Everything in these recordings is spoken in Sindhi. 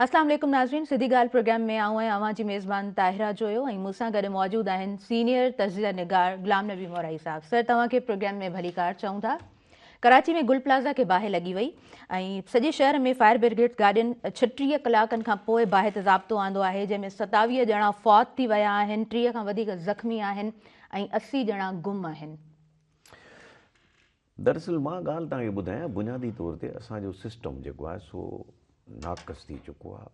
اسلام عليڪم ناظرين سڌي ڳالهه پروگرام ۾ آئون آهيان اوهان جي ميزبان طاهره جويو ۽ مون سان گڏ موجود آهن سينيئر تجزيه نگار غلام نبي مورائي صاحب. سر توهان کي پروگرام ۾ ڀليڪار چئون ٿا. ڪراچي ۾ گل پلازا کي باهه لڳي وئي ۽ سڄي شهر ۾ فائر برگيڊ گاڏين 36 ڪلاڪن کان پوء باهه تي ضابطو آندو آهي جنهن ۾ 27 ڄڻا فوت ٿي ويا آهن، 30 کان وڌيڪ زخمي آهن ۽ 80 ڄڻا گم آهن. دراصل مان ڳالهه توهان کي ٻڌايان بنيادي طور تي اسان جو سسٽم جيڪو آهي سو ناقص ٿي چڪو آهي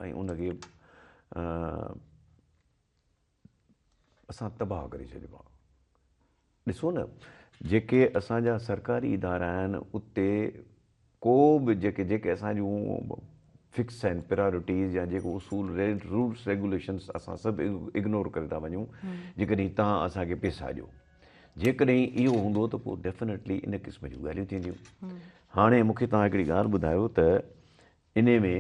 ۽ ان کي اسان تباهه ڪري ڇڏيو آهي. ڏسو نه جيڪي اسان جا سرڪاري ادارا آهن اتي ڪو به جيڪي جيڪي اسان جون فڪس آهن پرائرٽيز يا جيڪو اصول رولس ريگوليشنس اسان سڀ اگنور ڪري ٿا وڃون جيڪڏهن توهان اسان کي پيسا ڏيو جيڪڏهن اهو هوندو ته پوء ڊيفنيٽلي ان قسم جون ڳالهيون ٿينديون. هاڻي مون کي توهان هڪڙي ڳالهه ٻڌايو ته انهي ۾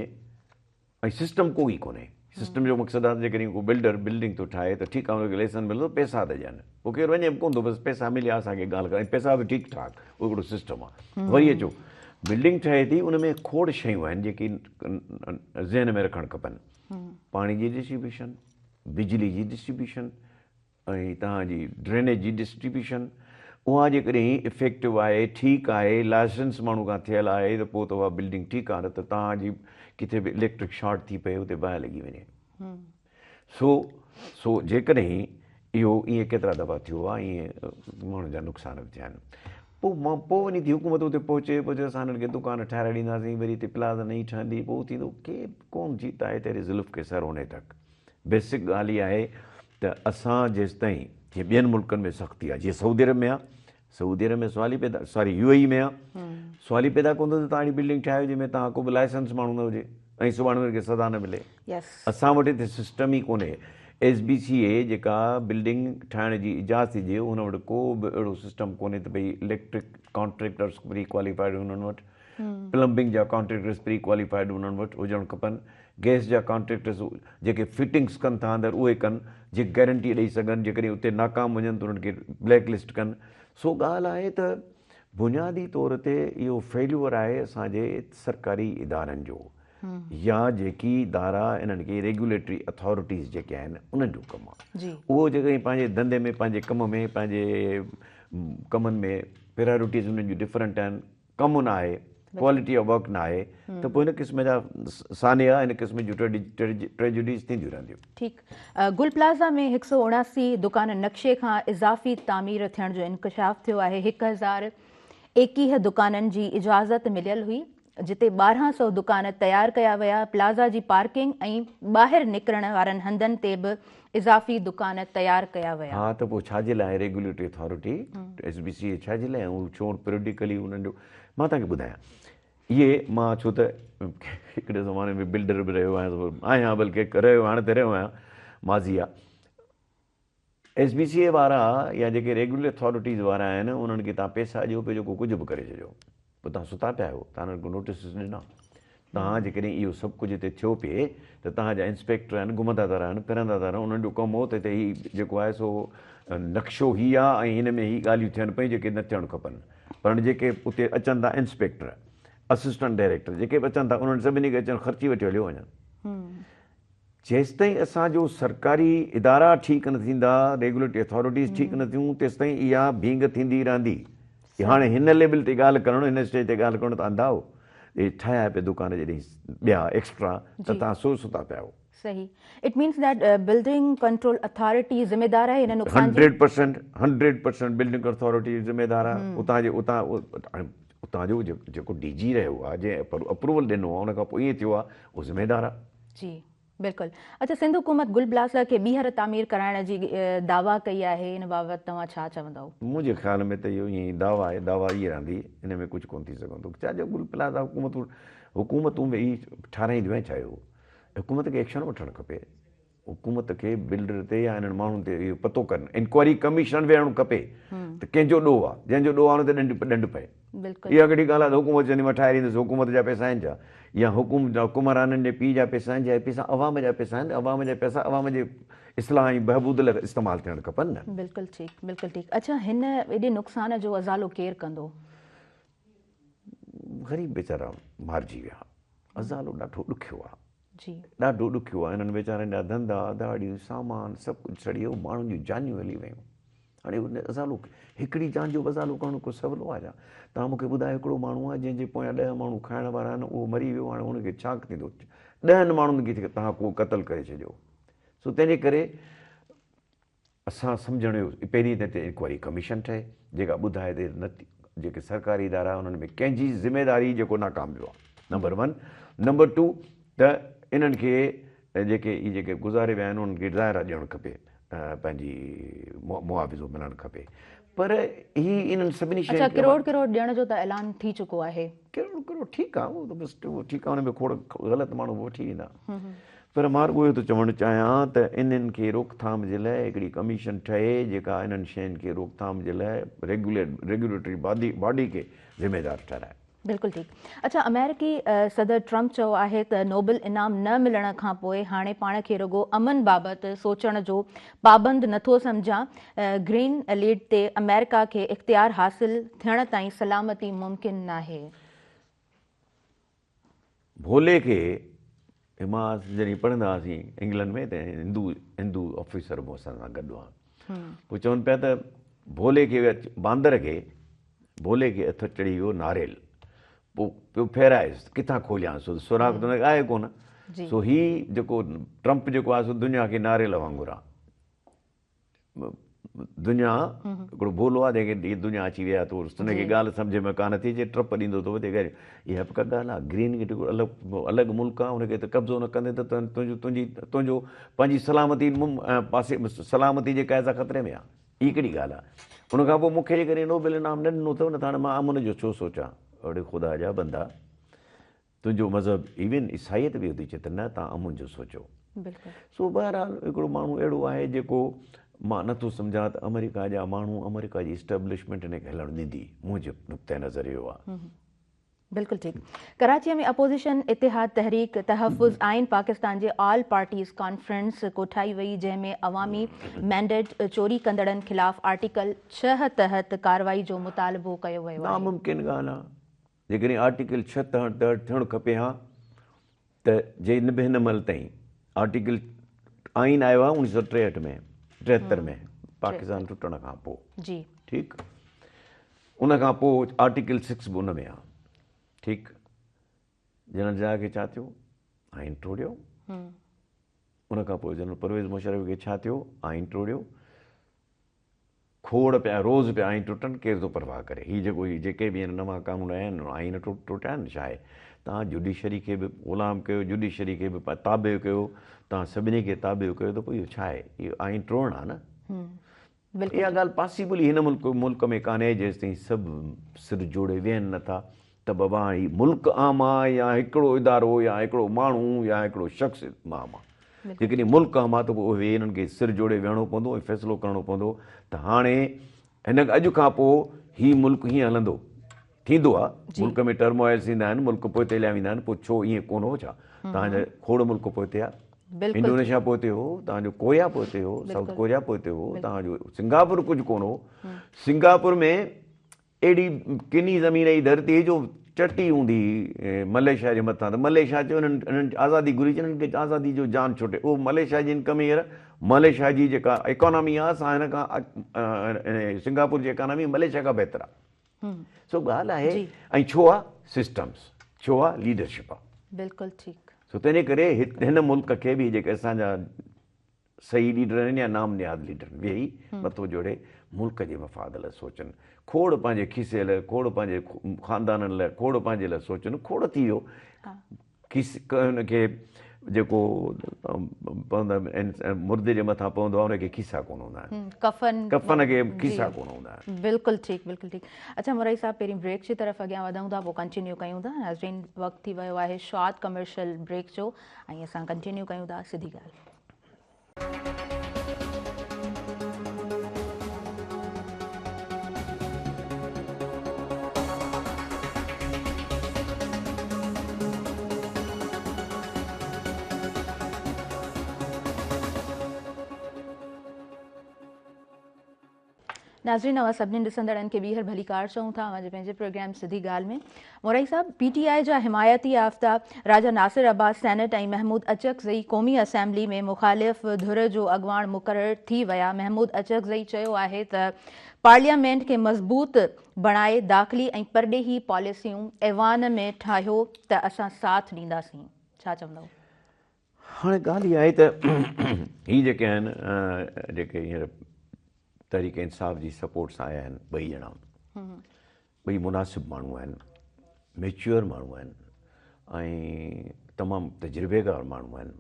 ۽ سسٽم ڪو ئي ڪونهي. سسٽم جو مقصد آهي ته جيڪڏهن ڪو بلڊر بلڊنگ ٿو ٺاهي ته ٺيڪ آهي ان کي ليسن ملندو پئسا ته ڏين پوء ڪير وڃي به ڪونه ٿو بس پئسا مليا اسان کي ڳالهه ۽ پئسا به ٺيڪ ٺاڪ اهو هڪڙو سسٽم آهي. وري اچو بلڊنگ ٺهي ٿي ان ۾ کوڙ شيون آهن جيڪي ذهن ۾ رکڻ کپن پاڻي جي ڊسٽريبيوشن، بجلي جي ڊسٽريبيوشن، ۽ توهان جي ڊرينيج جي ڊسٽريبيوشن اها جيڪڏهن افيڪٽو آهي ٺيڪ آهي لائسنس ماڻهو کان ٿيل آهي ته پوء ته اها بلڊنگ ٺيڪ آهي نه ته توهان جي ڪٿي به اليڪٽرڪ شارٽ ٿي پئي اتي باهه لڳي وڃي سو سو جيڪڏهن اهو ائين ڪيترا دفعا ٿيو آهي ائين ماڻهن جا نقصان به ٿيا آهن پوء مان پوء وڃي ٿي حڪومت اتي پهچي پوء چئي اسان هنن کي دڪان ٺاهرائي ڏينداسين وري هتي پلازا نئين ٺهندي پوء ٿيندو ڪي ڪون جيتا هي تيري زلف ڪي سر هوني تڪ بيسڪ ڳالهه اها آهي ته اسان جيستائين جيئن ٻين ملڪن ۾ سختي آهي جيئن سعودي عرب ۾ آهي سعودي عرب ۾ سوال ئي پيدا ساري يو اي ۾ آهي سوال ئي پيدا ڪونه ٿو ته توهان اهڙي بلڊنگ ٺاهيو جنهن ۾ توهان ڪو به لائسنس ماڻهو نه هجي ۽ سڀاڻي انهن کي سزا نه ملي اسان وٽ هتي سسٽم ئي ڪونهي ايس بي سي اي جيڪا بلڊنگ ٺاهڻ جي اجازت ٿي ڏئي ان وٽ ڪو به اهڙو سسٽم ڪونهي ته ڀئي اليڪٽرڪ ڪانٽريڪٽرس پري ڪواليفائيڊ انهن وٽ پلمبنگ جا ڪانٽريڪٽرس پري ڪواليفائيڊ انهن وٽ هجڻ کپن، گئس جا ڪانٽريڪٽرس جيڪي فٽنگس ڪن ٿا اندر اهي ڪن، جيڪي گئرنٽي ڏئي سگهن، جيڪڏهن اتي ناڪام وڃن ته انهن کي بليڪ لسٽ ڪن. سو ڳالهه آهي ته بنيادي طور تي اهو فيليور آهي اسان جي سرڪاري ادارن جو يا جيڪي ادارا انهن کي ريگيوليٽري اٿارٽيز جيڪي آهن انهن جو ڪم آهي اهو جيڪڏهن پنهنجي ڌنڌي ۾ پنهنجي ڪم ۾ پنهنجي ڪمن ۾ پرائرٽيز انهن جون ڊفرنٽ آهن ڪم نه آهي، ڪوالٽي آف ورڪ نه آهي ته پوء هن قسم جا سانحا هن قسم جون ٽريجڊيز ٿينديون رهنديون. ٺيڪ گل پلازا ۾ 179 دڪان نقشي کان اضافي تعمير ٿيڻ جو انڪشاف ٿيو آهي، 1021 دڪانن جي اجازت مليل هئي جتي 1200 دڪان تيار ڪيا ويا، پلازا جي پارڪنگ ۽ ٻاهر نڪرڻ وارن هنڌن تي به اضافي دڪان تيار ڪيا ويا. ها ته پوء ڇا جي لاء regulatory authority S B C A ڇا جي لاء ۽ ڇو پريوڊيڪلي انهن جو مان توهان کي ٻڌايان اهي مان ڇو ته هڪڙي زماني ۾ بلڊر به رهيو آهيان آهيان بلڪه رهيو هاڻي ته رهيو آهيان ماضي آ ايس بي سي اي وارا يا جيڪي ريگيوليٽري اٿارٽيز وارا آهن انهن کي توهان پيسا ڏيو پيو جيڪو ڪجهه به ڪري ڇڏيو پوء توهان ستا پيا آهيو توهان انهن کي نوٽيسز ڏنا توهان جيڪڏهن اهو سڀ ڪجهه هتي ٿيو پئي ته توهان جا انسپيڪٽر آهن گهمندا ٿا رهن ڦرندا ٿا رهن انهن جو ڪم هو ته هتي هي جيڪو آهي سو نقشو هي آهي ۽ هن ۾ هي ڳالهيون ٿين پيون جيڪي نه ٿيڻ کپن پر جيڪي اتي اچن ٿا انسپيڪٽر اسسٽنٽ ڊائريڪٽر جيڪي به اچن ٿا انهن سڀني کي اچن خرچي وٺي هليو وڃن جيستائين اسان جو سرڪاري ادارا ٺيڪ نه ٿيندا، ريگوليٽري اٿارٽيز ٺيڪ نه ٿيون، تيستائين اها ڀينگ ٿيندي رهندي. هاڻي هن ليول تي ڳالهه ڪرڻ، هن اسٽيج تي ڳالهه ڪرڻ ته انڌائو. اهي ٺاهيا پيا دڪان جڏهن ٻيا ايڪسٽرا ته توهان سو ستا پيا آهيو. صحيح. It means that building control authority ذميدار آهي هن نقصان جي؟ 100% 100% بلڊنگ اٿارٽي ذميدار آهي. اتان جي اتان اتان جو جيڪو ڊي جي رهيو آهي، جنهن اپروول ڏنو آهي، ان کان پوء ائين ٿيو آهي، اهو ذميدار آهي. جي بلڪل اڇا سنڌ حڪومت گل پلازا کي ٻيهر تعمير ڪرائڻ جي دعويٰ ڪئي آهي ان بابت توهان ڇا چوندؤ؟ منهنجي خيال ۾ ته اهو ائين ئي دعويٰ آهي دعويٰ ئي رهندي ان ۾ ڪجهه ڪونه ٿي سگهندو ڇا جو گل پلازا حڪومتون حڪومتون به ئي ٺاراهينديون آهن ڇا اهو حڪومت کي ايڪشن وٺڻ کپي حڪومت کي بلڊر تي يا انهن ماڻهن تي اهو پتو ڪرڻ انڪوائري ڪميشن ويهڻ کپي ته ڪنهن جو ڏوهه آهي جنهن جو ڏوهه آهي ان تي ڏنڊ ڏنڊ پئي بلڪل. اها ڪهڙي ڳالهه آهي ته حڪومت چوندي مان ٺاهي ڏيندس حڪومت جا پئسا آهن ڇا يا حڪمرانن جي پيء جا پئسا آهن ڇا اهي پئسا عوام جا پئسا آهن عوام جا پئسا عوام جي اصلاح ۽ بهبود لاء استعمال ٿيڻ کپن نه. بلڪل ٺيڪ بلڪل ٺيڪ اڇا هن ايڏي نقصان جو ازالو ڪير ڪندو؟ غريب ويچارا مارجي ويا ازالو ڏاڍو ڏکيو آهي. جي. ڏاڍو ڏکيو آهي. انهن ويچارن جا ڌنڌا، ڌاڙيون، سامان سڀ ڪجهه سڙي ويو، ماڻهن جون جانيون هلي ويون. هاڻي ان ازالو هڪڙي جان جو به ازالو ڪرڻ ڪو سولو آهي ڇا؟ توهان مون کي ٻڌايو هڪڙو ماڻهو آهي جنهن جي پويان ڏهه ماڻهو کائڻ وارا آهن اهو مري ويو هاڻي ان کي ڇا ٿيندو؟ ڏهن ماڻهن کي توهان ڪو قتل ڪري ڇڏيو. سو تنهن جي ڪري اسان سمجهڻ جو پهرين ته هتي انڪوائري ڪميشن ٺهي جيڪا ٻڌائي ته جيڪي سرڪاري ادارا انهن ۾ ڪنهن جي ذميواري جيڪو ناڪام ويو آهي نمبر ون نمبر ٽو ته انهن کي جيڪي هي جيڪي گذاري ويا آهن انهن کي ظاهر آهي ڏيڻ کپي پنهنجي معاوضو ملڻ کپي پر هي انهن سڀني شين اڇا ڪروڙ ڪروڙ ڏيڻ جو ته اعلان ٿي چڪو آهي. ڪروڙ ڪروڙ ٺيڪ آهي اهو ته بس ٺيڪ آهي ان ۾ کوڙ غلط ماڻهو به وٺي ويندا پر مان رڳو اهو ٿو چوڻ چاهيان ته انهن کي روڪٿام جي لاء هڪڙي ڪميشن ٺهي جيڪا انهن شين کي روڪٿام جي لاء ريگيوليٽري باڊي کي ذميدار ٺهرائي. بلڪل ٺيڪ. اڇا آمريڪي صدر ٽرمپ چيو آهي ته نوبل انعام نه ملڻ کان پوء هاڻي پاڻ کي رڳو امن بابت سوچڻ جو پابند نٿو سمجهان، گرين ليڊ تي آمريڪا کي اختيار حاصل ٿيڻ تائين سلامتي ممڪن ناهي. ڀولي کي مان جڏهن پڙهندا هئاسين انگلنڊ ۾ ته هندو هندو آفيسر به اسان سان گڏ هئا پوء چون پيا ته ڀولي کي باندر کي ڀولي کي هٿ چڙهي ويو ناريل پوء پيو ڦيرائيس ڪٿان کوليانس سو سوراخ ته هن کي آهي ڪونه سو هي جيڪو ٽرمپ جيڪو آهي سو دنيا کي ناريل وانگر آهي دنيا هڪڙو ڀولو آهي جنهن کي دنيا اچي وئي آهي ته هن کي ڳالهه سمجهه ۾ ڪانه ٿي اچي ٽرپ ڏيندو ٿو وڃي اها به ڪا ڳالهه آهي گرين گيٽ هڪڙو الڳ الڳ ملڪ آهي هن کي ته قبضو نه ڪندي ته تنهنجو تنهنجي تنهنجو پنهنجي سلامتي پاسي سلامتي جيڪا آهي سا خطري ۾ آهي هي ڪهڙي ڳالهه آهي ان کان پوء مون کي جيڪڏهن نوبل انعام نه ڏنو اٿو نه ته هاڻي مان امن جو ڇو سوچان اڙي خدا جا بندا تنهنجو مذهب ايون عيسائيت به اهو ٿي چئي ته نه توهان امن جو سوچو. سو بهرحال هڪڙو ماڻهو اهڙو آهي جيڪو مان نه ٿو سمجهان ته آمريڪا جا ماڻهو آمريڪا جي اسٽيبلشمينٽ هن کي هلڻ ڏيندي منهنجو نقطه نظر اهو آهي. بلڪل ٺيڪ. ڪراچيء ۾ اپوزيشن اتحاد تحريڪ تحفظ آئين پاڪستان جي آل پارٽيز ڪانفرنس ڪوٺائي وئي جنهن ۾ عوامي مينڊيٽ چوري ڪندڙن خلاف آرٽيڪل ڇهه تحت ڪارروائي جو مطالبو ڪيو ويو آهي. ناممڪن ڳالهه آهي. جيڪڏهن آرٽيڪل ڇهه تحت ٿيڻ کپي ها ته جي به هن مهل تائين آرٽيڪل آئين آيو آهي اوڻيهه سؤ ٽيهٺ ۾ ٽيهتر ۾ پاڪستان ٽٽڻ کان پوء جي ٺيڪ ان کان پوء آرٽيڪل سڪس به ان ۾ آ ٺيڪ جنرل ضياء کي ڇا ٿيو آئين ٽوڙيو ان کان پوء جنرل پرويز مشرف کي ڇا ٿيو آئين ٽوڙيو کوڙ پيا روز پيا آئين ٽٽن ڪير ٿو پرواهه ڪري هي جيڪو هي جيڪي به هن نوان قانون آيا آهن آئين ٽٽيا آهن ڇا آهي توهان جوڊيشري کي به غلام ڪيو جوڊيشري کي به تابع ڪيو توهان سڀني کي تابع ڪيو ته پوء اهو ڇا آهي اهو آئين ٽوڙڻ آهي نه اها ڳالهه پاسيبل ئي هن ملڪ ملڪ ۾ ڪانهي جيستائين سڀ سر جوڙي ويهن نٿا ته بابا هي ملڪ عام آ يا هڪڙو ادارو يا هڪڙو ماڻهو يا هڪڙو شخص عام آ. جيڪڏهن ملڪ عام آ ته پوء اهي انهن کي سر جوڙي ويهڻو پوندو ۽ فيصلو ڪرڻو پوندو ته هاڻي هن اڄ کان پوء هي ملڪ هيئن هلندو. ٿيندو آ ملڪ ۾ ٽرموائلز ٿيندا آهن ملڪ پوئتي هليا ويندا آهن پوء ڇو ائين ڪونه هو ڇا؟ توهان جا کوڙ ملڪ پوئتي آ. انڊونيشيا پوئتي هو، توهان جو ڪوريا پوئتي هو، سائوٿ ڪوريا پوئتي هو، توهان جو سنگاپور ڪجهه ڪونه هو. سنگاپور ۾ اهڙي ڪني زمين جي ڌرتي هئي جو چٽي هوندي هئي ملائيشيا جي مٿان ته ملائيشيا چيو انهن انهن آزادي گهري چي انهن کي آزادي جو جان ڇٽي اهو ملائيشيا جي انڪم هينئر ملائيشيا جي جيڪا اڪانامي آهي سا هن کان سنگاپور جي اڪانامي ملائيشيا کان بهتر آهي سو ڳالهه آهي ۽ ڇو آهي سسٽمس ڇو آهي ليڊرشپ آهي بلڪل ٺيڪ سو تنهنجي ڪري هن ملڪ کي به جيڪي اسان جا صحيح ليڊر آهن يا نام نهاد ليڊر ويهي مٿو جوڙي ملڪ جي مفاد لاء سوچن کوڙ پنهنجي کيسي لاء کوڙ پنهنجي خاندانن لاء کوڙ پنهنجي لاء سوچن کوڙ ٿي ويو کيس هن کي جيڪو پوندا مردي جي مٿان پوندو آهي ان کي کيسا ڪونه هوندا آهن ڪفن ڪفن کي کيسا ڪونه هوندا آهن بلڪل ٺيڪ بلڪل ٺيڪ اڇا مورائي صاحب پهرين بريڪ جي طرف اڳيان وڌون ٿا پوء ڪنٽينيو ڪيون ٿا ناظرين وقت ٿي ويو آهي شارٽ ڪمرشل بريڪ جو ۽ اسان ڪنٽينيو ڪيون ٿا سڌي ڳالهه. ناظرين اوهان سڀني ڏسندڙن کي ٻيهر ڀليڪار چئون ٿا اوهان جي پنهنجي پروگرام سڌي ڳالهه ۾. مورائي صاحب پي ٽي آء جا حمايتي يافته راجا ناصر عباس سينيٽ ۽ محمود اچڪزئي قومي اسيمبلي ۾ مخالف ڌر جو اڳواڻ مقرر ٿي ويا. محمود اچڪزئي چيو آهي ته پارليامينٽ کي مضبوط بڻائي داخلي ۽ پرڏيهي پاليسيون ايوان ۾ ٺاهيو ته اسان ساٿ ڏينداسين. ڇا چوندؤ؟ هاڻي ڳالهه اها آهي ته هي جيڪي آهن جيڪي هينئر تحريڪ انصاف جي سپورٽ سان آيا آهن ٻئي ڄڻا ٻئي مناسب ماڻهو آهن ميچوئر ماڻهو آهن ۽ تمام تجربيڪار ماڻهو آهن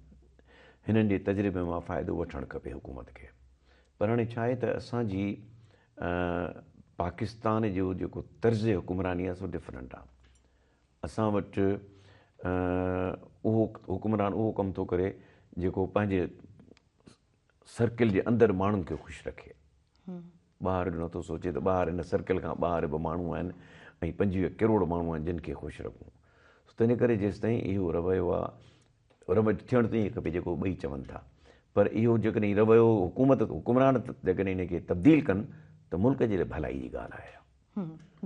هنن جي تجربي مان فائدو وٺڻ کپي حڪومت کي پر هاڻي ڇا آهي ته اسان جي پاڪستان جو جيڪو طرز حڪمراني آهي سو ڊفرنٽ آهي اسان وٽ اهو حڪمران اهو ڪم ٿو ڪري جيڪو پنهنجي سرڪل جي اندر ماڻهن کي خوش رکي. ٻاهر جو نٿو سوچي ته ٻاهر هن سرڪل کان ٻاهر به ماڻهو آهن ۽ 25 ڪروڙ ماڻهو آهن جن کي خوش رکون. سو تنهن ڪري جيستائين اهو رويو آ رويو ٿيڻ ته ائين کپي جيڪو ٻئي چون ٿا پر اهو جيڪڏهن رويو حڪومت حڪمران جيڪڏهن ان کي تبديل ڪن ته ملڪ جي لاء ڀلائي جي ڳالهه آهي.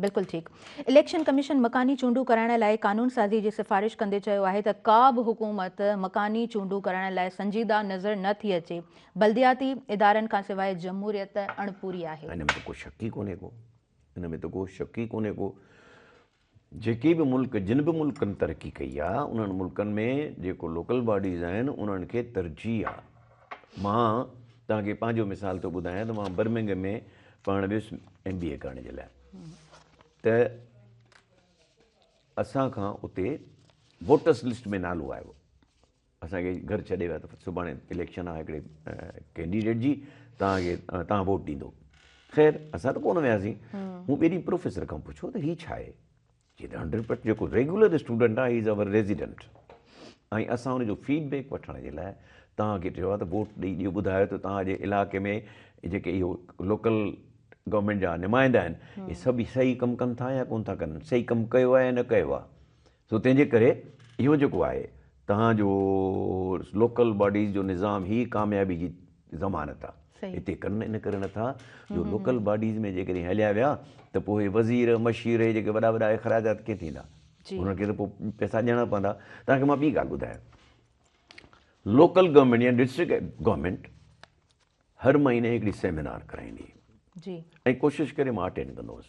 بلڪل ٺيڪ. اليڪشن ڪميشن مڪاني چونڊون ڪرائڻ لاء قانون سازي جي سفارش ڪندي چيو آهي ته ڪا به حڪومت مڪاني چونڊون ڪرائڻ لاء سنجيده نظر نه ٿي اچي، بلدياتي ادارن کانسواء جمهوريت اڻپوري آهي. ان ۾ ته ڪو شڪ ئي ڪونهي ڪو ان ۾ ته ڪو شڪ ئي ڪونهي ڪو جيڪي به ملڪ جن به ملڪن ترقي ڪئي آ انهن ملڪن ۾ جيڪو لوڪل باڊيز آهن انهن کي ترجيح آ مان توهان کي پنهنجو مثال ٿو ٻڌايان ته مان برمنگهم ۾ پڙهڻ ويس ايم بي اي ڪرڻ جي لاء ته اسان کان اتي ووٽرس لسٽ ۾ نالو آيو اسان کي گهر ڇڏي ويا ته سڀاڻي اليڪشن آهي هڪڙي ڪينڊيڊيٽ جي توهان کي توهان ووٽ ڏيندو خير اسان ته ڪونه وياسين مون ٻئي ڏينهن پروفيسر کان پڇيو ته هي ڇا آهي چي ته هنڊريڊ پرسنٽ جيڪو ريگيولر اسٽوڊنٽ آهي هي از اور ريزيڊنٽ ۽ اسان ان جو فيڊ بيڪ وٺڻ جي لاء توهان کي چيو آهي ته ووٽ ڏئي ڏيو ٻڌايو ته توهان جي علائقي ۾ جيڪي اهو لوڪل گورنمينٽ جا نمائندا آهن اهي سڀ صحيح ڪم ڪن ٿا يا ڪون ٿا ڪن صحيح ڪم ڪيو آهي يا نه ڪيو آهي سو تنهن جي ڪري اهو جيڪو آهي توهان جو لوڪل باڊيز جو نظام هي ڪاميابي جي ضمانت آ. هتي ڪن ان ڪري نٿا جو لوڪل باڊيز ۾ جيڪڏهن هليا ويا ته پوء هي وزير مشير هي جيڪي وڏا وڏا اخراجات ڪيئن ٿيندا انهن کي ته پوء پئسا ڏيڻا پوندا. توهان کي مان ٻي ڳالهه ٻڌايان لوڪل گورنمينٽ يا ڊسٽرڪٽ گورنمينٽ هر مهيني هڪڙي سيمينار ڪرائيندي ۽ ڪوشش ڪري مان اٽينڊ ڪندو هوس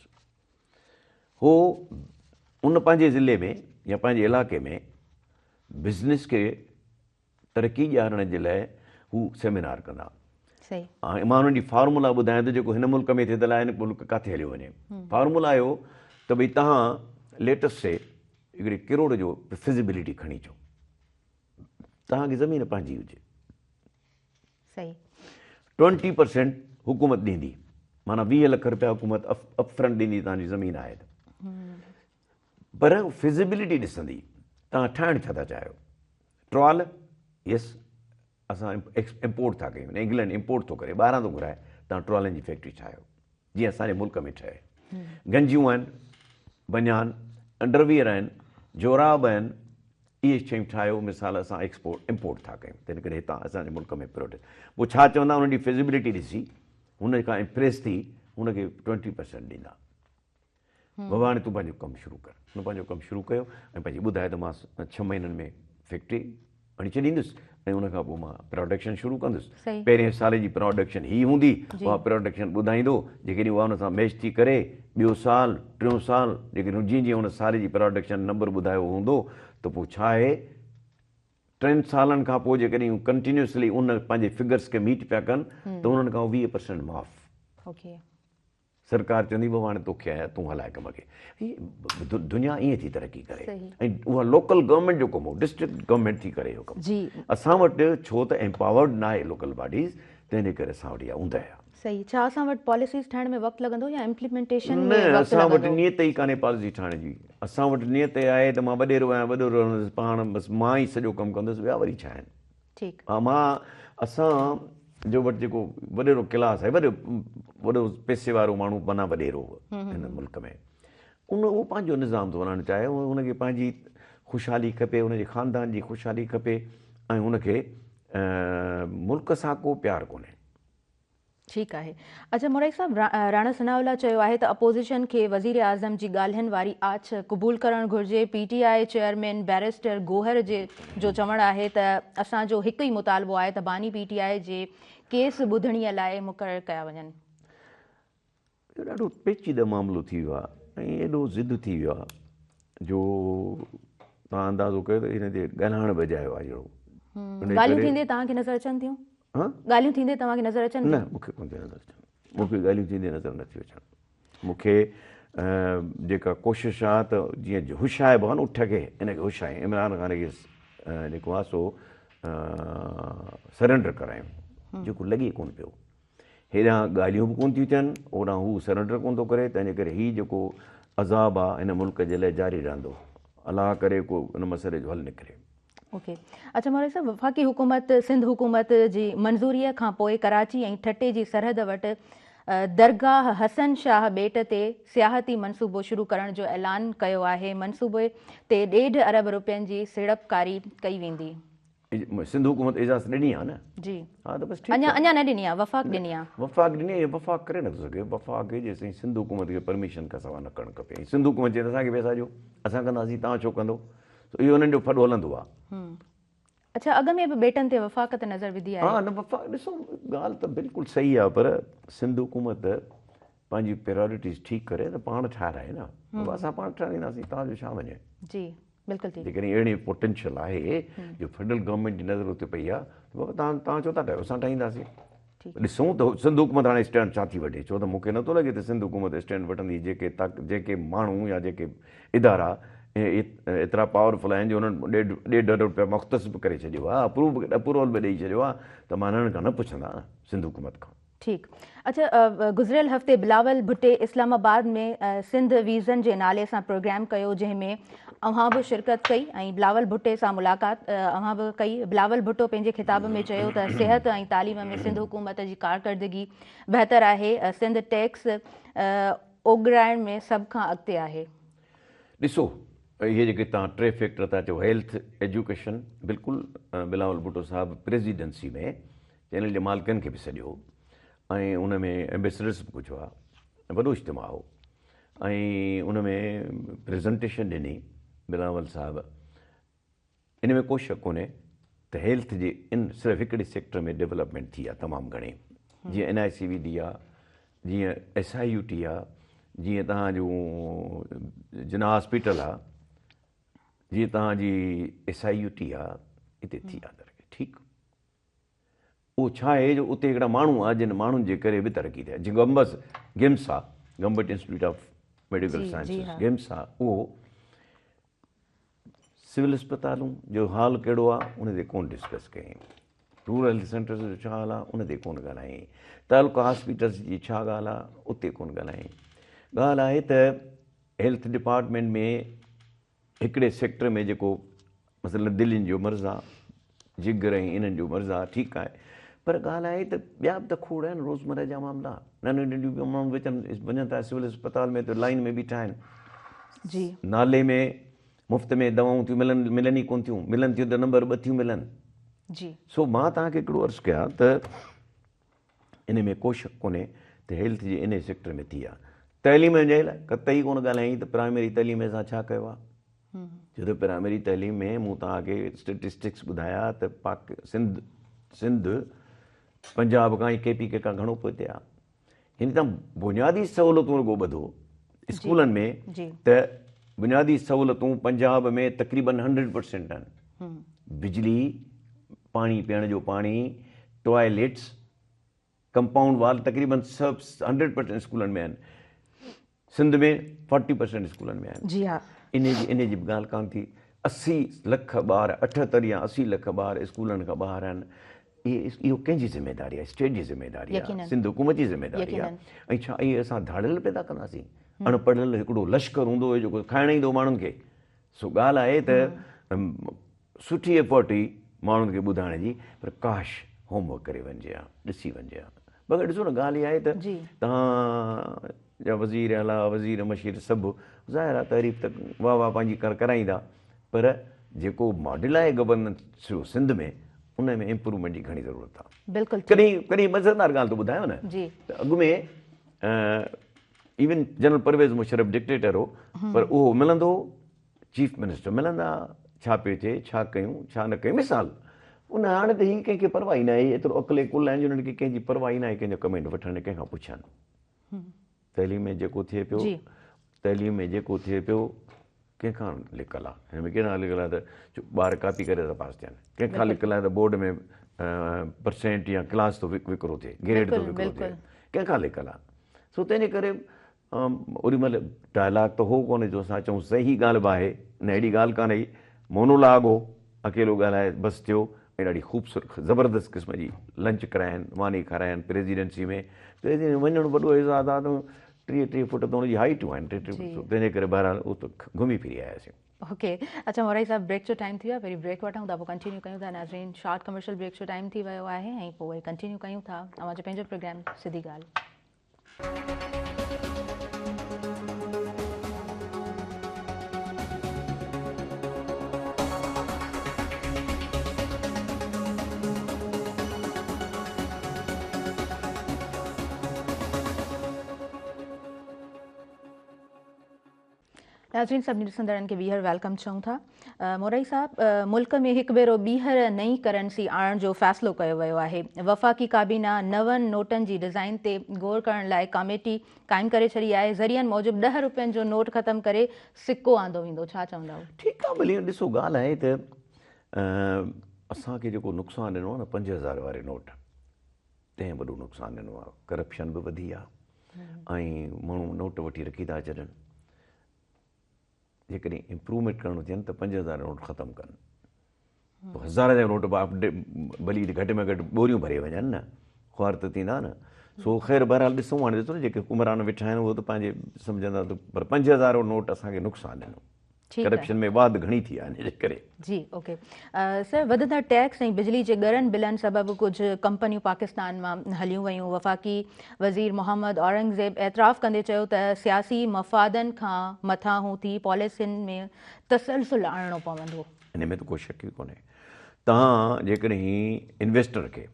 هو ان پنهنجي ضلعي ۾ يا پنهنجي علائقي ۾ بزنس کي ترقي ڏيارڻ جي لاء هو سيمينار ڪندا. ۽ مان انهن جي فارمولا ٻڌايان ٿو جيڪو هن ملڪ ۾ ٿئي ته الائي هن ملڪ ڪاٿي هليو وڃي. فارمولا اهو ته ڀئي توهان ليٽس سي هڪڙي ڪروڙ جو فزيبلٽي کڻي اچو. توهان کي زمين پنهنجي هجي. ٽوئنٽي پرسينٽ حڪومت ڏيندي معنيٰ 20 لک رپيا حڪومت اپ فرنٽ ڏيندي توهان جي زمين آهي ته پر فزيبلٽي ڏسندي توهان ٺاهڻ ڇا ٿا چاهيو. ٽرال يس اسان امپورٽ ٿا ڪيون انگلينڊ امپورٽ ٿو ڪري ٻاهران ٿو گهرائي توهان ٽرالن جي فيڪٽري ٺاهيو جيئن اسان جي ملڪ ۾ ٺهي گنجيون آهن بنيان انڊرويئر آهن جوراب آهن اهي شيون ٺاهيو مثال اسان ايڪسپورٽ امپورٽ ٿا ڪيون تنهن ڪري هتان اسان جي ملڪ ۾ پروڊڪٽ پوء ڇا چوندا انهن جي فزيبلٽي ڏسي هن کان امپريس ٿي هن کي 20% ڏيندا بابا هاڻي تون پنهنجو ڪم شروع ڪر. هن پنهنجو ڪم شروع ڪيو ۽ پنهنجي ٻڌايو ته مان ڇهه مهينن ۾ فيڪٽري هڻي ڇڏيندس ۽ ان کان پوء مان پراڊڪشن شروع ڪندس. پهرين سال جي پراڊڪشن هي هوندي، اها پراڊڪشن ٻڌائيندو، جيڪڏهن اها ان سان ميچ ٿي ڪري، ٻيو سال، ٽيون سال، جيڪڏهن جيئن جيئن ان سال جي پراڊڪشن نمبر ٻڌايو هوندو ته پوء ڇا آهي، ٽن سالن کان پوء جيڪڏهن هو ڪنٽينيوسلي ان پنهنجي فگرس کي ميٽ پيا ڪن ته انهن کان 20% معاف. سرڪار چوندي بابا هاڻي توکي آيا تون هلاء ڪم کي. هي دنيا ائين ٿي ترقي ڪري ۽ اها لوڪل گورنمينٽ جو ڪم هو ڊسٽرڪٽ گورنمينٽ ٿي ڪري اهو ڪم. اسان وٽ ڇو ته ايمپاورڊ ناهي لوڪل باڊيز تنهن جي ڪري اسان وٽ اها اوندهه آهي. صحيح ڇا اسان وٽ پاليسيز ٺاهڻ ۾ وقت لڳندو يا امپليمينٽيشن ۾ نه وقت اسان وٽ لڳندو؟ نيت ئي ڪانهي پاليسي ٺاهڻ جي. اسان وٽ نيت اها آهي ته مان وڏيرو آهيان وڏيرو رهندس پاڻ بس مان ئي سڄو ڪم ڪندس ٻيا وري ڇا آهن. ٺيڪ. ها مان اسان جو وٽ جيڪو وڏيرو ڪلاس آهي وڏو وڏو پئسي وارو ماڻهو معنيٰ وڏيرو هن ملڪ ۾ ان اهو پنهنجو نظام ٿو هلائڻ چاهي ان کي پنهنجي خوشحالي کپي ان جي خاندان جي خوشحالي کپي ۽ ان کي ملڪ سان ڪو پيار ڪونهي. ٺيڪ آهي. اڇا مورائي صاحب راڻا ثناء الله چيو آهي ته اپوزيشن کي وزيراعظم جي ڳالهين واري آڇ قبول ڪرڻ گهرجي، P T I chairman barrister Gohar جي جو چوڻ آهي ته اسان جو هڪ ئي مطالبو آهي ته باني پي ٽي آء جي ڪيس ٻڌڻي لاء مقرر ڪيا وڃن. اهو ڏاڍو پيچيده معاملو ٿي ويو آهي ۽ ايڏو ضد ٿي ويو آهي جو توهان اندازو ڪيو ته ان تي ڳالهائڻ به اجايو آهي اهڙو. ڳالهيون ٿيندي توهان کي نظر اچن ٿيون؟ ڳالهيون ٿيندي توهان کي نظر اچن ٿيون؟ نه مون کي ڪونه ٿيون نظر اچن. مون کي ڳالهيون ٿيندي نظر نه ٿيون اچن. مون کي جيڪا ڪوشش آهي ته جيئن هوشائبو آهي نه اٺ کي ان کي هوشايون عمران خان کي جيڪو آهي سو سرينڊر ڪرايون جيڪو لڳي ڪونه پيو. هيڏانهن ڳالهيون به ڪونه ٿيون ٿين، هوڏانهن هو سرينڊر ڪونه ٿو ڪري، تنهنجي ڪري هي جيڪو عذاب آ هن ملڪ جي لاء جاري رهندو. الله ڪري ڪو ان مسئلي جو حل نڪري. اوڪي اڇا مولوي صاحب وفاقي حڪومت سنڌ حڪومت جي منظوري کان پوء ڪراچي ۽ ٺٽي جي سرحد وٽ درگاهه حسن شاهه ٻيٽ تي سياحتي منصوبو شروع ڪرڻ جو اعلان ڪيو آهي، منصوبي تي ڏيڍ ارب رپين جي سيڙپڪاري ڪئي ويندي. سنڌ حڪومت اجازت ڏني آ نه؟ جي ها ته بس ٺيڪ اڃا اڃا نه ڏني آ وفاق ڏني آ. وفاق ڏني آ وفاق ڪري نٿو سگهي وفاق کي جيسين سنڌ حڪومت کي پرميشن کان سوا نه ڪرڻ کپي ۽ سنڌ حڪومت چئي ته اسان کي پئسا ڏيو اسان ڪنداسين توهان ڇو ڪندو سو اهو انهن جو ڦڏو هلندو آ. اڇا اڳ ۾ به ٻيٽن تي وفاق ته نظر وڌي آهي. ها نه وفاق ڏسو ڳالهه ته بلڪل صحيح آ پر سنڌ حڪومت پنهنجي پريارٽيز ٺيڪ ڪري ته پاڻ ٺاهرائي نه بابا اسان پاڻ ٺاهرائينداسين توهان جو ڇا وڃي. جي بلڪل ٺيڪ. جيڪڏهن اهڙي پوٽينشل آهي جو فيڊرل گورنمينٽ جي نظر اتي پئي آهي ته بابا توهان توهان ڇو ٿا ٺاهيو اسان ٺاهينداسين. ڏسون ته سنڌ حڪومت هاڻي اسٽينڊ ڇا ٿي وٺي ڇو ته مون کي نٿو لڳي ته سنڌ حڪومت اسٽينڊ وٺندي جيڪي جيڪي ماڻهو يا جيڪي ادارا ايترا پاورفل آهن جو انهن ڏيڍ ڏيڍ ارب رپيا مختص به ڪري ڇڏيو آهي اپروو اپروول به ڏئي ڇڏيو آهي ته مان انهن کان نه پڇندا سنڌ حڪومت کان. ٺيڪ اڇا گذريل هفتي بلاول ڀٽي اسلام آباد ۾ سنڌ ويزن جي نالي سان پروگرام ڪيو جنهن ۾ اوهان به شرڪت ڪئي ۽ بلاول ڀٽي سان ملاقات اوهان به ڪئي بلاول ڀٽو پنهنجي خطاب ۾ چيو ته صحت ۽ تعليم ۾ سنڌ حڪومت جي ڪارڪردگي بهتر آهي سنڌ ٽيڪس اوڳڙائڻ ۾ سڀ کان اڳتي آهي. ڏسو اهي جيڪي توهان ٽي فيڪٽر ٿا چئو هيلٿ ايجوڪيشن بلڪل بلاول ڀٽو صاحب پريزيڊنسي ۾ چينل جي مالڪن کي به سڏيو هو ۽ ان ۾ ايمبيسڊرس به ڪجهه هئا وڏو اجتماع هو ۽ ان ۾ پريزنٽيشن ڏني بلاول صاحب ان ۾ ڪو شڪ ڪونهي ته هيلٿ جي ان صرف هڪڙي سيڪٽر ۾ ڊيولپمينٽ ٿي آهي تمام گهڻي جيئن اين آء سي وي ڊي آهي جيئن ايس I U ٽي آهي جيئن تهان جون جناح هاسپيٽل آهي جيئن تهان جي ايس I U ٽي آهي اتي ٿي آهي ترقي ٺيڪ اهو ڇا آهي جو اتي هڪڙا ماڻهو آ جن ماڻهن جي ڪري به ترقي ٿي آ جيئن گمبس گمس آ government institute of medical sciences GIMS آ اهو سول اسپتالون جو حال ڪهڙو آ ان تي ڪون ڊسڪس ڪيائين رورل هيلٿ سينٽرز جو ڇا حال آ ان تي ڪون ڳالهايائين تعلقه هاسپيٽلز جي ڇا ڳالهه آ اتي ڪون ڳالهايائين ڳالهه آهي ته هيلٿ ڊپارٽمينٽ ۾ هڪڙي سيڪٽر ۾ جيڪو مثلاً دلين جو مرض آ، جگر ۽ انهن جو مرض آ، ٺيڪ آهي پر ڳالهه آهي ته ٻيا به ته کوڙ آهن روزمره جا معاملا، ننڍيون ننڍيون به ماڻهو وچن وڃن ٿا سول اسپتال ۾ ته لائين ۾ بيٺا آهن. جي. نالي ۾ مفت ۾ دوائون ٿيون ملن، ملن ئي ڪونه ٿيون، ملن ٿيون ته نمبر 2 ٿيون ملن. جي. سو مان توهان کي هڪڙو عرض ڪيان ته ان ۾ ڪو شڪ ڪونهي ته هيلٿ جي انهي سيڪٽر ۾ ٿي آ. تعليم جي لاء قطعي ڪونه ڳالهايائين ته پرائمري تعليم ۾ اسان ڇا ڪيو آ. ڇو ته پرائمري تعليم ۾ مون توهان کي اسٽيٽسٽڪس ٻڌايا ته پاڪ سنڌ سنڌ پنجاب کان ۽ ڪي پي ڪي کان گهڻو پوئتي آ. يعني توهان بنيادي سهولتون رڳو ٻڌو اسڪولن ۾ ته بنيادي سهولتون پنجاب ۾ تقريبن 100% آهن. بجلي، پاڻي پيئڻ جو پاڻي، ٽوائليٽس، ڪمپائونڊ وال تقريبن سڀ 100% اسڪولن ۾ آهن. سنڌ ۾ 40% اسڪولن ۾ آهن. جي ها. انهي جي انهي جي به ڳالهه ڪانه ٿي. 80 لک ٻار 78 يا 80 لک ٻار اسڪولن کان ٻاهر آهن. اهي اهو ڪنهن جي ذميداري آهي؟ اسٽيٽ جي ذميداري آهي، سنڌ حڪومت جي ذميداري آهي. ۽ ڇا اهي اسان ڌاڙيل پيدا ڪنداسين؟ اڻ پڙهيل هڪڙو لشڪر هوندو هو جيڪو کائڻ ايندو ماڻهن کي. سو ڳالهه آهي ته سٺي ايفرٽ هئي ماڻهن کي ٻڌائڻ جي پر ڪاش هوم ورڪ ڪري وڃجي ها ڏسي وڃجي ها مگر ڏسو نه ڳالهه اها آهي ته توهان جا وزير اعليٰ وزير مشير سڀ ظاهر آهي تعريف ته واهه واهه پنهنجي ڪرائيندا پر جيڪو ماڊل آهي گورننس جو سنڌ ۾ ان ۾ امپروومينٽ جي گهڻي ضرورت آ. بلڪل ٺيڪ. ڪڏهن ڪڏهن مزيدار ڳالهه ٿو ٻڌايان نه جي. ته اڳ ۾ even general Pervez Musharraf dictator هو پر اهو ملندو هو چيف منسٽر ملندا ڇا پيو ٿئي ڇا ڪيون ڇا نه ڪيون مثال ان هاڻي ته هي ڪنهن کي پرواهه ئي ناهي ايترو عقل ۽ ڪل آهن جو انهن کي ڪنهن جي پرواهه ئي ناهي ڪنهن جو ڪمينٽ وٺن ڪنهن کان پڇن تعليم ۾ جيڪو ٿئي پيو تعليم ۾ جيڪو ٿئي پيو ڪنهن کان لڪل آ هن ۾ ڪنهن کان لڪل آ ته ٻار ڪاپي ڪري ٿا پاس ٿين ڪنهن کان لڪل آ ته بورڊ ۾ پرسينٽ يا ڪلاس ٿو وڪرو ٿئي گريڊ ٿو وڪرو ٿئي ڪنهن کان لڪل آ سو تنهن جي ڪري اوڏي مهل ڊائلاگ ته هو ڪونه جو اسان چئون صحيح ڳالهه به آهي نه اهڙي ڳالهه ڪانه هئي مونولاگ هو اڪيلو ڳالهائي بس ٿيو ۽ ڏاڍي خوبصورت زبردست قسم جي لنچ ڪراين ماني کاراين پريزيڊنسي ۾ پريزيڊنسي ۾ وڃڻ وڏو اعزاز آ ته ٽيهه ٽيهه فوٽ ته ان جي هائيٽون آهن ٽي ٽي فوٽ تنهن جي ڪري بهرحال اهو ته گهمي ڦري آياسين. اوڪي اڇا مورائي صاحب بريڪ جو ٽائيم ٿي ويو آهي پهرين بريڪ وٺون ٿا پوء ڪنٽينيو ڪيون ٿا ناظرين شارٽ ڪمرشل بريڪ جو ٽائيم ٿي ويو آهي ۽ پوء وري ڪنٽينيو ڪيون ٿا اوهان جو پنهنجو پروگرام سڌي ڳالهه. ناظرين سڀني ڏسندڙن کي ٻيهر welcome چئون ٿا مورائي صاحب ملڪ ۾ هڪ ڀيرو ٻيهر نئين ڪرنسي آڻڻ جو فيصلو ڪيو ويو آهي وفاقي ڪابينا نون نوٽن جي ڊزائين تي غور ڪرڻ لاء ڪاميٽي قائم ڪري ڇڏي آهي ذريعن موجب 10 روپين جو نوٽ ختم ڪري سڪو آندو ويندو ڇا چوندؤ؟ ٺيڪ آ ڀلي ڏسو ڳالهه آهي ته اسان کي جيڪو نقصان ڏنو آ نه 5000 واري نوٽ تنهن وڏو نقصان ڏنو آ ڪرپشن به وڌي آ ۽ ماڻهو نوٽ وٺي رکي ٿا ڇڏن. جيڪڏهن امپروومينٽ ڪرڻو ٿين ته 5000 نوٽ ختم ڪن. پوء هزار جا نوٽ به ڀلي گهٽ ۾ گهٽ ٻوريون ڀري وڃن نه، خوار ته ٿيندا نه. سو خير بهرحال ڏسون هاڻي ڏسو نه جيڪي حڪمران ويٺا آهن اهو ته پنهنجي سمجهندا ته پر 5000 نوٽ اسان کي نقصان ڏنو. ڪرپشن ۾ واڌ گهڻي ٿي آهي ان جي ڪري. جي اوڪي سر وڌندڙ ٽيڪس ۽ بجلي جي ڳرن بلن سبب ڪجهه ڪمپنيون پاڪستان مان هليون ويون وفاقي وزير محمد اورنگزيب اعتراف ڪندي چيو ته سياسي مفادن کان مٿانهون ٿي پاليسين ۾ تسلسل آڻڻو پوندو. ان ۾ ته ڪو شڪ ئي ڪونهي توهان جيڪڏهن انويسٽر کي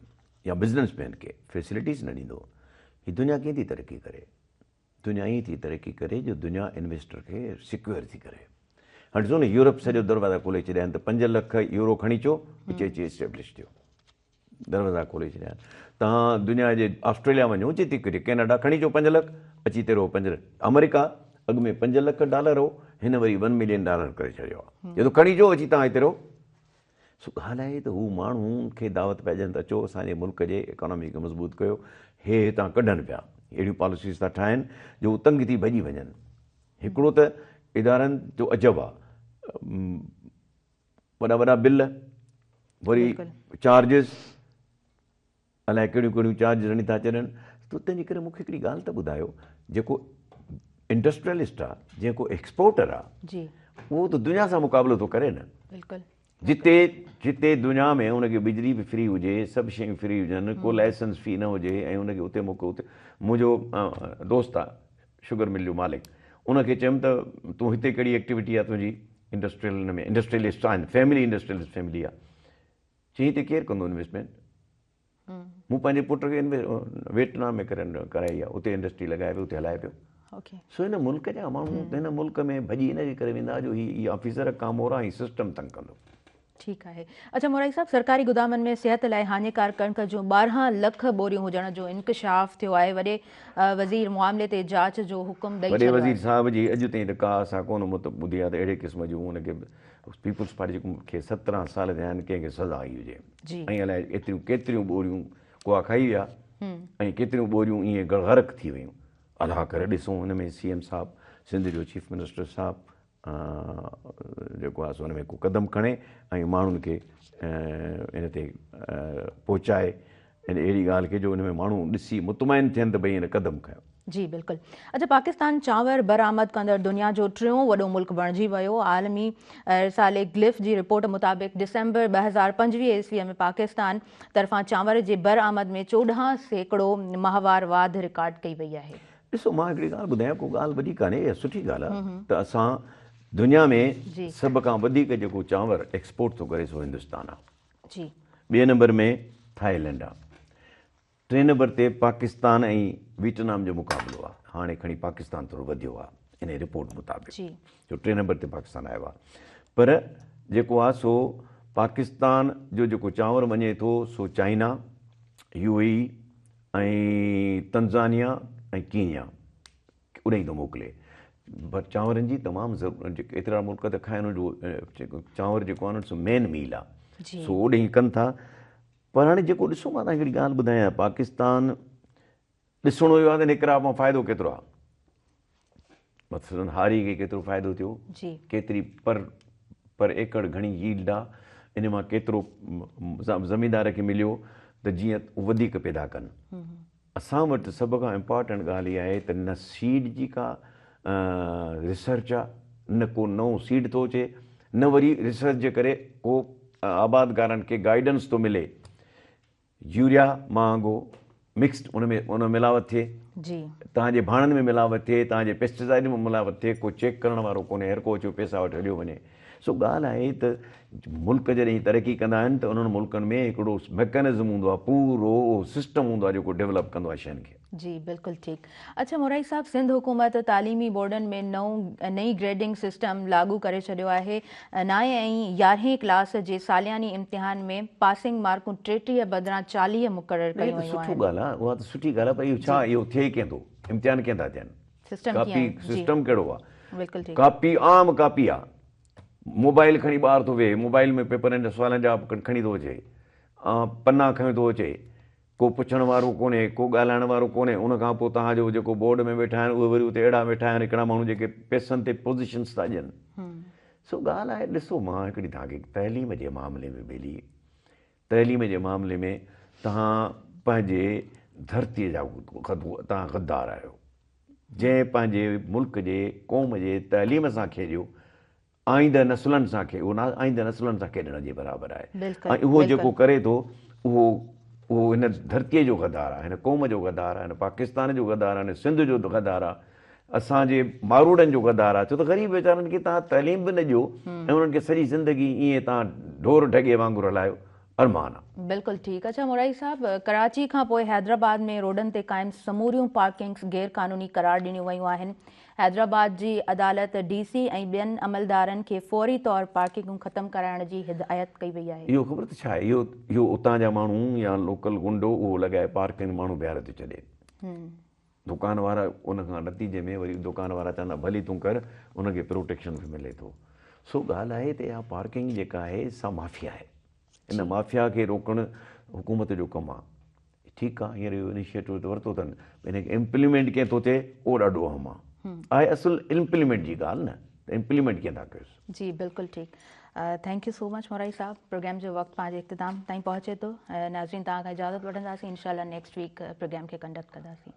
يا بزنس مين کي فيسلٽيز نه ڏيندو هي دنيا ڪيئن ٿي ترقي ڪري. دنيا ائين ٿي ترقي ڪري جو دنيا انويسٽر کي سيڪيور ٿي ڪري. هاڻ ڏسو نه يورپ سڄو دروازا کولي ڇڏيا آهن ته 5 لک يورو کڻي اچو اچي اچي اسٽيبلش ٿيو. دروازا کولي ڇڏيا آهن. توهان دنيا جي آسٽريليا وڃو جتي ڪٿي ڪينيڊا کڻي اچو 5 لک اچي هتي رهو 5 لک. آمريڪا اڳ ۾ 5 لک ڊالر هو هن وري 1 ملين ڊالر ڪري ڇڏيو آهي. چئي ٿو کڻي اچو اچي توهان هتي رهو. سو ڳالهه آهي ته هو ماڻهن کي دعوت پيا ڏين ته اچو اسان جي ملڪ جي اڪانامي کي مضبوط ڪيو، هي هتان ڪڍن پيا، اهڙيون پاليسيز ٿا ٺاهن جو هو تنگ ٿي ڀڄي وڃن. هڪڙو ته ادارن جو عجب آ، وڏا وڏا بل، وري چارجز، الائي ڪهڙيون ڪهڙيون چارجز هڻي ٿا ڇڏن. ته تنهن جي ڪري مون کي هڪڙي ڳالهه ته ٻڌايو جيڪو انڊسٽريلسٽ آ، جيڪو ايڪسپورٽر آ، اهو ته دنيا سان مقابلو ٿو ڪري نه. جتي جتي دنيا ۾ ان کي بجلي به فري هجي، سڀ شيون فري هجن، ڪو لائسنس في نه هجي ۽ ان کي اتي موقعو اتي منهنجو دوست آ شگر مل جو مالڪ ان کي چيم ته تون هتي ڪهڙي ايڪٽيوٽي آ تنهنجي انڊسٽريل ان ۾ انڊسٽريلسٽ آهن فيملي انڊسٽريلسٽ فيملي آ. چيائين هتي ڪير ڪندو انويسٽمينٽ؟ مون پنهنجي پٽ کي ويٽنام ۾ ڪرائي آهي اتي انڊسٽري لڳائي پيو اتي هلائي پيو. سو هن ملڪ جا ماڻهو هن ملڪ ۾ ڀڄي ان جي ڪري ويندا جو هي آفيسر ڪامورا ۽ سسٽم تنگ ڪندو. ٺيڪ آهي. اڇا مورائي صاحب سرڪاري گدامن ۾ صحت لاء هاڃيڪار ڪڻڪ جون 12 لک ٻوريون هجڻ جو انڪشاف ٿيو آهي وڏي وزير معاملي تي جاچ جو حڪم ڏئي وڏي ڇڏيو وزير آهي. صاحب جي اڄ تائين ته ڪا اسان ڪونه ٻڌي آهي ته اهڙي قسم جون ان کي پيپلز پارٽي جيڪو کي 17 سال ٿيا آهن ڪنهن کي سزا آئي هجي ۽ الائي ايتريون ڪيتريون ٻوريون ڪوئا کائي ويا ۽ ڪيتريون ٻوريون ائين غرق ٿي ويون الله ڪري ڏسون ان ۾ سي ايم صاحب سنڌ جو چيف منسٽر صاحب جيڪو آهي سو ان ۾ ڪو قدم کڻي ۽ ماڻهن کي ان تي پهچائي ان اهڙي ڳالهه کي جو ان ۾ ماڻهو ڏسي مطمئن ٿين ته ڀئي هن قدم کنيو. جي بلڪل. اڇا پاڪستان چانور برآمد ڪندڙ دنيا جو ٽيون وڏو ملڪ بڻجي ويو. عالمي رسالي گلف جي رپورٽ مطابق ڊسمبر 2025 عيسوي ۾ پاڪستان طرفان چانور جي برآمد ۾ 14% ماهوار واڌ رڪارڊ ڪئي وئي آهي. ڏسو مان هڪڙي ڳالهه ٻڌايان ڪو ڳالهه وڏي ڪانهي اها سٺي ڳالهه آهي ته اسان دنيا ۾ سڀ کان وڌيڪ جيڪو چانور ايڪسپورٽ ٿو ڪري سو هندستان آهي. جي. ٻئي نمبر ۾ ٿائيلينڊ آ. ٽئين نمبر تي پاڪستان ۽ ويٽنام جو مقابلو آ. هاڻي کڻي پاڪستان ٿورو وڌيو آ انهي رپورٽ مطابق جو ٽئين نمبر تي پاڪستان آيو آ. پر جيڪو آ سو پاڪستان جو جيڪو چانور وڃي ٿو سو China, U A E ۽ Tanzania ۽ Kenya اڏهين ٿو موڪلي. پر چانورن جي تمام ضرورت ايترا ملڪ ته کائن جو چانور جيڪو آ نه سو مين ميل آ سو اڏهين ڪن ٿا. پر هاڻي جيڪو ڏسو مان توهان کي هڪڙي ڳالهه ٻڌايان پاڪستان ڏسڻو اهو آهي ته هن ڪراپ مان فائدو ڪيترو آهي مثلاً هاري کي ڪيترو فائدو ٿيو ڪيتري پر پر ايڪڙ گهڻي ييلڊ آهي ان مان ڪيترو زميندار کي مليو ته جيئن وڌيڪ پيدا ڪن اسان وٽ سڀ کان امپارٽنٽ ڳالهه اها آهي ته نه سيڊ جي ڪا ريسرچ آ نه ڪو نئون سيڊ ٿو اچي نه وري ريسرچ جي ڪري ڪو آبادگارن کي گائيڊنس ٿو ملي. يوريا مهانگو مڪسڊ ان ۾ ان ملاوت ٿئي جي توهان جي ڀاڻن ۾ ملاوت ٿئي توهان جي پيسٽيسائيڊ ۾ ملاوت ٿئي ڪو چيڪ ڪرڻ وارو ڪونهي هر ڪو اچيو پيسا وٺي هليو وڃي سو ڳالهه آهي ته ملڪ جڏهن ترقي ڪندا آهن ته انهن ملڪن ۾ هڪڙو ميڪنزم هوندو آهي پورو اهو سسٽم هوندو آهي جيڪو ڊيولپ ڪندو آهي شين کي. جي بلڪل ٺيڪ. اڇا مورائي صاحب سنڌ حڪومت تعليمي بورڊن ۾ نئون نئين گريڊنگ سسٽم لاڳو ڪري ڇڏيو آهي نائين ۽ يارهين ڪلاس جي سالياني امتحان ۾ پاسنگ مارڪون 33 بدران 40 مقرر نه ڪيون اهو ته ويون سٺو آهن. ڳالهه آهي اها ته سٺي ڳالهه آهي پر اهو ڇا اهو ٿئي ڪيئن ٿو امتحان ڪيئن ٿا ٿين سسٽم ڪاپي ڪيئن آهي جي سسٽم ڪهڙو آهي بلڪل ٺيڪ. ڪاپي عام ڪاپي آهي موبائل کڻي ٻار ٿو ويهي، موبائل ۾ پيپرن جا سوالن جا جواب کڻي ٿو اچي، پنا کڻي ٿو اچي، ڪو پڇڻ وارو ڪونهي، ڪو ڳالهائڻ وارو ڪونهي، ان کان پوء توهان جو جيڪو بورڊ ۾ ويٺا آهن اهي وري اتي اهڙا ويٺا آهن هڪڙا ماڻهو جيڪي پئسن تي پوزيشنس ٿا ڏين. سو ڳالهه آهي ڏسو مان هڪڙي توهان کي تعليم جي معاملي ۾ ٻيلي تعليم جي معاملي ۾ توهان پنهنجي ڌرتي جا توهان غدار آهيو. جنهن پنهنجي ملڪ جي قوم جي تعليم سان کيڏيو، آئنده نسلن سان کي اهو آئنده نسلن سان کيڏڻ جي برابر آهي ۽ اهو جيڪو ڪري ٿو اهو اهو هن ڌرتيء جو غدار آهي، هن قوم جو غدار آهي، هن پاڪستان جو غدار آهي، هن سنڌ جو غدار آهي، اسان جي ماروئڙن جو غدار آهي، ڇو ته غريب ويچارن کي توهان تعليم به نه ڏيو ۽ انهن کي سڄي زندگي ائين توهان ڍور ڍڳي وانگر هلايو، ارمان آ. بلڪل ٺيڪ. اڇا مورائي صاحب ڪراچي کان پوء حيدرآباد ۾ روڊن تي قائم سموريون پارڪنگس غير قانوني قرار ڏنيون ويون آهن. حيدرآباد جي عدالت ڊي سي ۽ ٻين عملدارن کي فوري طور پارڪنگون ختم ڪرائڻ جي هدايت ڪئي وئي آهي. اهو خبر ته ڇا آهي اهو اهو اتان جا ماڻهو يا لوڪل غنڊو اهو لڳائي پارڪنگ ماڻهو بيهاري ٿو ڇڏي. دڪان وارا ان کان نتيجي ۾ وري دڪان وارا چوندا ڀلي تون ڪر ان کي پروٽيڪشن به ملي ٿو سو ڳالهه آهي ته اها پارڪنگ جيڪا آهي سا مافيا آهي ان مافيا کي روڪڻ حڪومت جو ڪم آهي ٺيڪ آهي هينئر اهو انيشيٽو ته ورتو اٿن ان کي امپليمينٽ ڪيئن ٿو ٿئي اهو ڏاڍو اهم آهي آهي اصل امپليمينٽ جي ڳالهه نه ته امپليمينٽ ڪيئن ٿا ڪيوس. جي بلڪل ٺيڪ thank you so much Morai صاحب پروگرام جو وقت پنهنجي اختتام تائين پهچي ٿو ناظرين توهان کان اجازت وٺنداسين انشاء الله نيڪسٽ ويڪ پروگرام کي ڪنڊڪٽ ڪنداسين.